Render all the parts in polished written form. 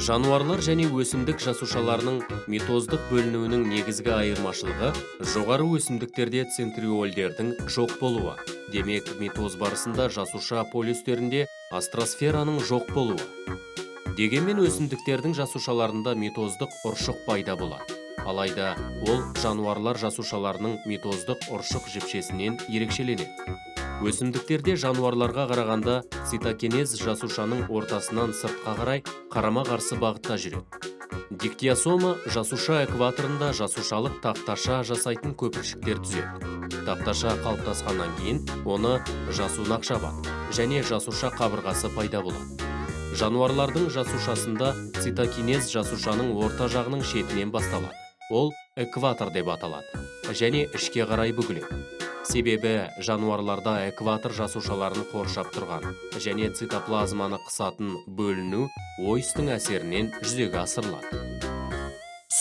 Жануарлар және өсімдік жасушаларының митоздық бөлінуінің негізгі айырмашылығы жоғары өсімдіктерде центриольдердің жоқ болуы. Демек, митоз барысында жасуша полюстерінде астросфераның жоқ болуы. Дегенмен өсімдіктердің жасушаларында митоздық ұршық пайда болады. Алайда ол жануарлар жасушаларының митоздық ұршық жіпшесінен ерекшеленеді. Өсімдіктерде жануарларға қарағанда цитокинез жасушаның ортасынан сыртқа қарай қарама-қарсы бағытта жүреді. Диктиосома жасуша экваторында жасушалық тақташа жасайтын көпіршіктер түзеді. Тақташа қалыптасқаннан кейін оны жасунақ жабады және жасуша қабырғасы пайда болады. Жануарлардың жасушасында цитокинез жасушаның орта жағының шетінен басталады. Ол экватор деп аталады және ішке қарай бүгіледі. Себебі жануарларда экватор жасушаларын қоршап тұрған және цитоплазманы қысатын бөліну ойыстың әсерінен жүзеге асырылады.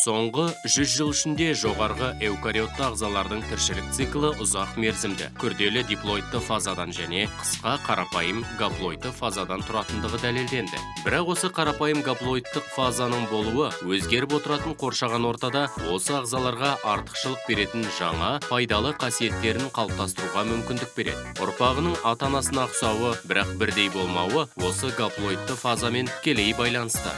Соңғы 100 жыл ішінде жоғарғы эукариотты ағзалардың тіршілік циклі ұзақ мерзімді, күрделі диплоидты фазадан және қысқа қарапайым гаплоидты фазадан тұратындығы дәлелденді. Бірақ осы қарапайым гаплоидтық фазаның болуы өзгеріп отыратын қоршаған ортада осы ағзаларға артықшылық беретін жаңа пайдалы қасиеттерін қалыптастыруға мүмкіндік береді. Ұрпағының ата-анасына ұқсауы, бірақ бірдей болмауы осы гаплоидты фазамен тікелей байланысты.